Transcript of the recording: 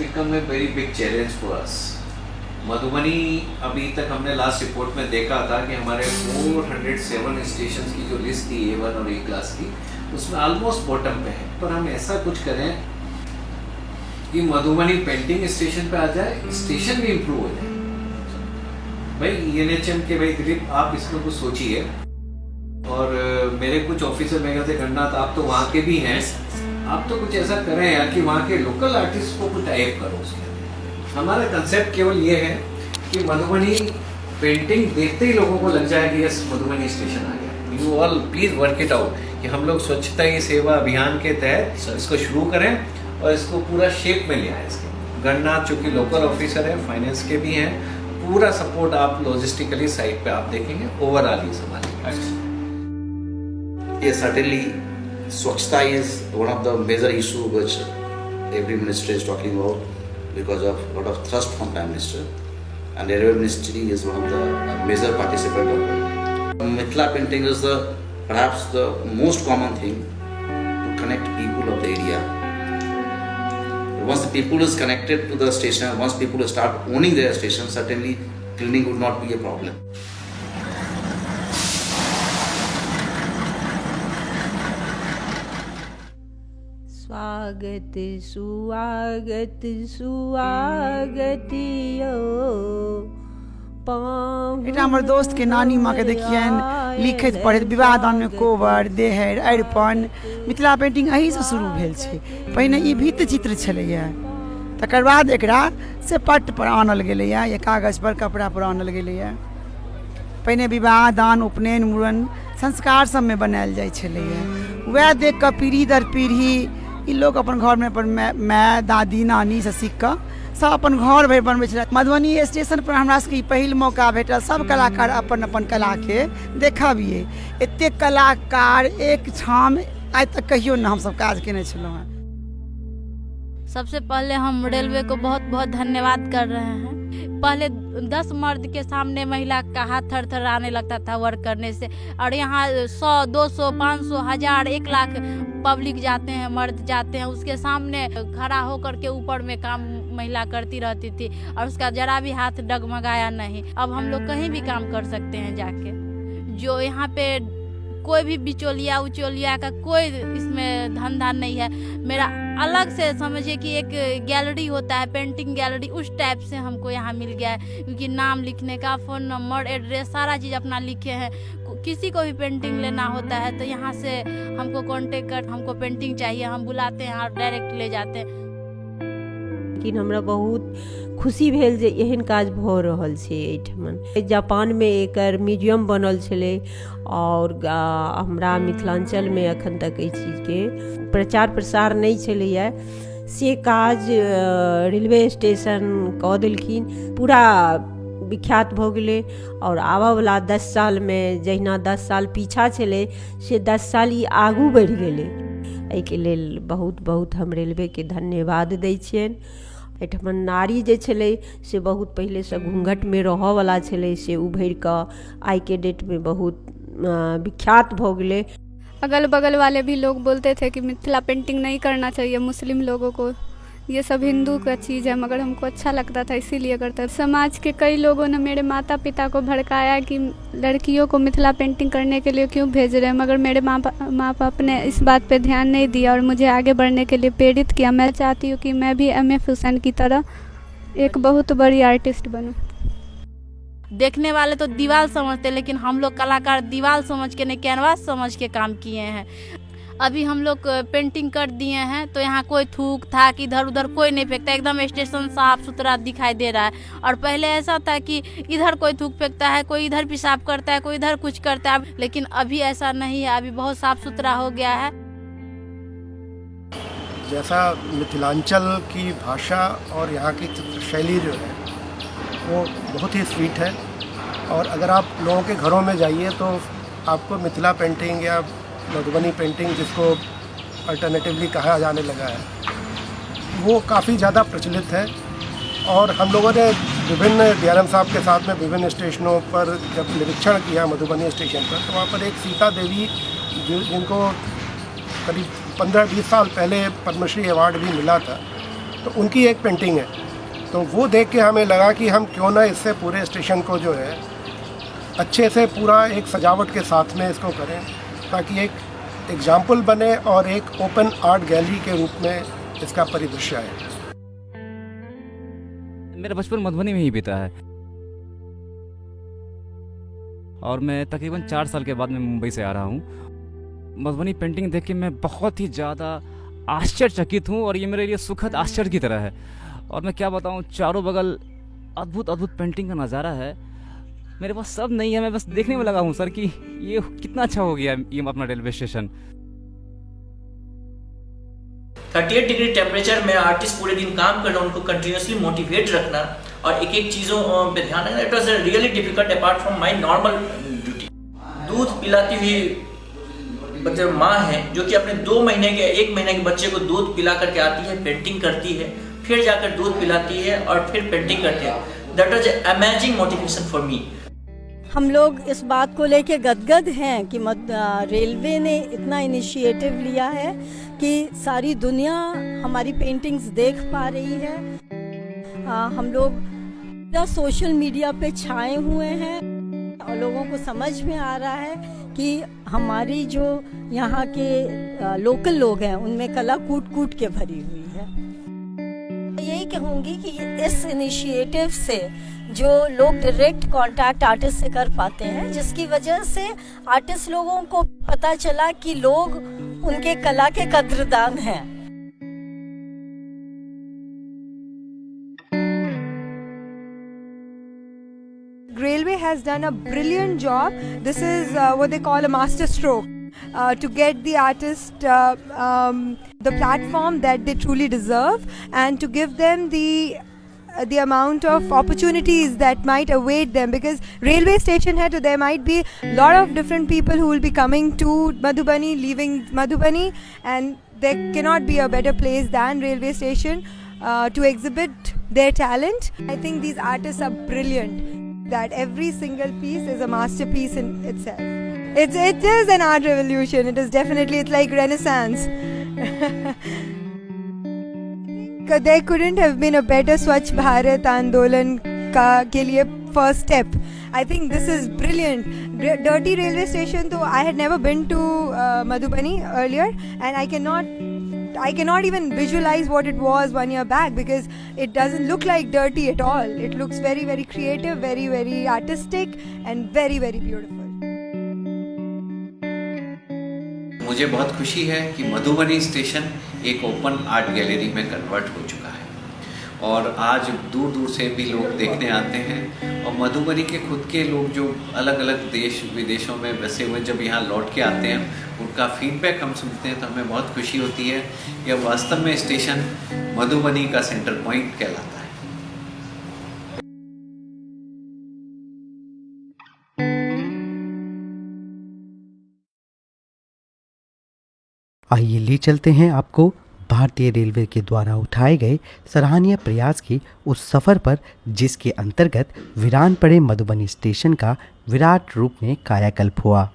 Become a very big challenge for us. Madhubani अभी तक हमने लास्ट रिपोर्ट में देखा था कि हमारे 407 स्टेशन की जो लिस्ट थी ए वन और ए क्लास की, उसमें ऑलमोस्ट बॉटम पे है। पर हम ऐसा कुछ करें कि मधुबनी पेंटिंग स्टेशन पे आ जाए, स्टेशन भी इम्प्रूव हो जाए। भाई एन के भाई दिलीप, आप इसमें कुछ सोचिए। और मेरे कुछ ऑफिसर मेरे से गणनाथ, आप तो वहाँ के भी हैं, आप तो कुछ ऐसा करें यार कि वहाँ के लोकल आर्टिस्ट को कुछ टाइप करो उसके अंदर। हमारा कंसेप्ट केवल ये है कि मधुबनी पेंटिंग देखते ही लोगों को लग जाए कि यस, मधुबनी स्टेशन आ गया। You all please work it out कि हम लोग स्वच्छता ही सेवा अभियान के तहत इसको शुरू करें और इसको पूरा शेप में ले आए। इसके गणनाथ चूँकि लोकल ऑफिसर है, फाइनेंस के भी हैं, पूरा सपोर्ट आप लॉजिस्टिकली साइड पे आप देखेंगे, ओवरऑल ही संभालेंगे। Yes, certainly, Swachhta is one of the major issue which every minister is talking about because of lot of thrust from Prime Minister, and Railway Ministry is one of the major participant of it. Mithila painting is the perhaps the most common thing to connect people of the area. Once the people is connected to the station, once people start owning their station, certainly cleaning would not be a problem. स्वागत सुआगत सुआगतियो। एकटा हमर दोस्तके नानी माँके देखियनि लिखैत पढ़ैत, विवाह दानमे कोबर, देहरि, अरिपन, मिथिला पेन्टिंग एहीसँ शुरू भेल छै। पहिने ई भित्ति चित्र छलैए, तकर बाद एकरा से पटपर आनल गेलैए या कागजपर कपड़ापर आनल गेलैए। पहिने विवाह दान, उपनयन, मूड़न संस्कार सबमे बनायल जाइ छलैए। वएह देखिकऽ पीढ़ी दर पीढ़ी ई लोक अपन घरमे अपन माय, दादी, नानीसँ सीखिकऽ सब अपन घर भरि बनबै छलै। मधुबनी स्टेशन पर हमरा सबके ई पहिल मौका भेटल, सब कलाकार अपन अपन कलाके देखबियै। एतेक कलाकार एक ठाम आइ तक कहियो नहि हमसब काज केने छलहुँ हेँ। सबसे पहले हम रेलवे को बहुत बहुत धन्यवाद कर रहे हैं। पहले 10 मर्द के सामने महिला का हाथ थर थर आने लगता था वर्क करने से, और यहाँ 100, 200, 500, 1000, 1 लाख पब्लिक जाते हैं, मर्द जाते हैं, उसके सामने खड़ा होकर के ऊपर में काम महिला करती रहती थी और उसका जरा भी हाथ डगमगाया नहीं। अब हम लोग कहीं भी काम कर सकते हैं जाके। जो यहाँ पे कोई भी बिचौलिया उचौलिया का कोई इसमें धंधा नहीं है। मेरा अलग से समझिए कि एक गैलरी होता है, पेंटिंग गैलरी, उस टाइप से हमको यहाँ मिल गया है, क्योंकि नाम लिखने का, फ़ोन नंबर, एड्रेस सारा चीज़ अपना लिखे हैं। किसी को भी पेंटिंग लेना होता है तो यहाँ से हमको कांटेक्ट कर, हमको पेंटिंग चाहिए, हम बुलाते हैं और डायरेक्ट ले जाते हैं। लेकिन हमरा बहुत खुशी भेल जे एहन काज भऽ रहल छै एहिठमन। जापानमे एकर म्यूजियम बनल छलै और हमरा मिथिलाञ्चलमे एखन तक एहि चीजके प्रचार प्रसार नहि छलैए, से काज रेलवे स्टेशन कऽ देलखिन, पूरा विख्यात भऽ गेलै। और आबऽवला 10 सालमे जहिना 10 साल पीछा छलै से 10 साल ई आगू बढ़ि गेलै। एहिके लेल बहुत बहुत हम रेलवेके धन्यवाद दै छियनि। एहिठमन नारी जे छलै से बहुत पहिलेसँ घूँघटमे रहऽवला छलै, से उभरि कऽ आइके डेटमे बहुत विख्यात भऽ गेलै। अगल बगल वाले भी लोग बोलते थे कि मिथिला पेंटिंग नहीं करना चाहिए मुस्लिम लोगों को, ये सब हिंदू का चीज़ है, मगर हमको अच्छा लगता था इसीलिए करते। समाज के कई लोगों ने मेरे माता पिता को भड़काया कि लड़कियों को मिथिला पेंटिंग करने के लिए क्यों भेज रहे हैं, मगर मेरे माँ बाप ने इस बात पे ध्यान नहीं दिया और मुझे आगे बढ़ने के लिए प्रेरित किया। मैं चाहती हूँ कि मैं भी एम एफ हुसैन की तरह एक बहुत बड़ी आर्टिस्ट बनूँ। देखने वाले तो दीवार समझते, लेकिन हम लोग कलाकार दीवार समझ के नहीं, कैनवास समझ के काम किए हैं। अभी हम लोग पेंटिंग कर दिए हैं तो यहाँ कोई थूक थाक इधर उधर कोई नहीं फेंकता, एकदम स्टेशन साफ सुथरा दिखाई दे रहा है। और पहले ऐसा था कि इधर कोई थूक फेंकता है, कोई इधर पेशाब करता है, कोई इधर कुछ करता है, लेकिन अभी ऐसा नहीं है, अभी बहुत साफ सुथरा हो गया है। जैसा मिथिलांचल की भाषा और यहाँ की चित्रशैली जो है वो बहुत ही स्वीट है, और अगर आप लोगों के घरों में जाइए तो आपको मिथिला पेंटिंग या मधुबनी पेंटिंग, जिसको अल्टरनेटिवली कहा जाने लगा है, वो काफ़ी ज़्यादा प्रचलित है। और हम लोगों ने विभिन्न डीआरएम साहब के साथ में विभिन्न स्टेशनों पर जब निरीक्षण किया मधुबनी स्टेशन पर, तो वहाँ पर एक सीता देवी जिनको करीब 15-20 साल पहले पद्मश्री अवार्ड भी मिला था, तो उनकी एक पेंटिंग है। तो वो देख के हमें लगा कि हम क्यों ना इससे पूरे स्टेशन को जो है अच्छे से पूरा एक सजावट के साथ में इसको करें, ताकि एक एग्जाम्पल बने और एक ओपन आर्ट गैलरी के रूप में इसका परिदृश्य आए। मेरा बचपन मधुबनी में ही बीता है और मैं तकरीबन 4 साल के बाद मैं मुंबई से आ रहा हूँ। मधुबनी पेंटिंग देख के मैं बहुत ही ज़्यादा आश्चर्यचकित हूँ और ये मेरे लिए सुखद आश्चर्य की तरह है। और मैं क्या बताऊँ, चारों बगल अद्भुत अद्भुत पेंटिंग का नज़ारा है। मेरे पास शब्द नहीं है, मैं बस देखने में लगा हूँ सर कि ये कितना अच्छा हो गया ये अपना रेलवे स्टेशन। 38 डिग्री टेम्परेचर में आर्टिस्ट पूरे दिन काम कर रहे हैं, उनको कंटिन्यूसली मोटिवेट रखना और एक एक चीज़ों पे ध्यान रखना, it was really difficult apart from my normal duty। दूध पिलाती हुई बच्चे माँ है, जो कि अपने 2 महीने के, 1 महीने के बच्चे को दूध पिला करके आती है, पेंटिंग करती है, फिर जाकर दूध पिलाती है और फिर पेंटिंग करती है। that was amazing motivation for me। हम लोग इस बात को लेके गदगद हैं कि मत रेलवे ने इतना इनिशिएटिव लिया है कि सारी दुनिया हमारी पेंटिंग्स देख पा रही है। हम लोग पूरा सोशल मीडिया पे छाए हुए हैं और लोगों को समझ में आ रहा है कि हमारी जो यहाँ के लोकल लोग हैं, उनमें कला कूट कूट के भरी हुई है। यही कहूँगी कि इस इनिशिएटिव से जो लोग डायरेक्ट कांटेक्ट आर्टिस्ट से कर पाते हैं, जिसकी वजह से आर्टिस्ट लोगों को पता चला कि लोग उनके कला के कद्रदान हैं। Railway has done a brilliant job. This is what they call a master stroke to get the artist the platform that they truly deserve and to give them the amount of opportunities that might await them, because railway station है तो there might be lot of different people who will be coming to Madhubani, leaving Madhubani, and there cannot be a better place than railway station to exhibit their talent. I think these artists are brilliant, that every single piece is a masterpiece in itself. It is an art revolution. It is definitely, it's like renaissance. There couldn't have been a better Swachh Bharat Andolan का के लिए first step. I think this is brilliant. Dirty railway station, though I had never been to Madhubani earlier, and I cannot even visualize what it was one year back, because it doesn't look like dirty at all. It looks very, very creative, very, very artistic, and very, very beautiful. मुझे बहुत खुशी है कि Madhubani station एक open art gallery में convert हो चुका है और आज दूर दूर से भी लोग देखने आते हैं और मधुबनी के खुद के लोग जो अलग अलग देश विदेशों में बसे हुए, जब यहाँ लौट के आते हैं, उनका फीडबैक हम सुनते हैं तो हमें बहुत खुशी होती है कि अब वास्तव में स्टेशन मधुबनी का सेंटर पॉइंट कहलाता है। आइए, ले चलते हैं आपको भारतीय रेलवे के द्वारा उठाए गए सराहनीय प्रयास की उस सफ़र पर, जिसके अंतर्गत वीरान पड़े मधुबनी स्टेशन का विराट रूप में कायाकल्प हुआ।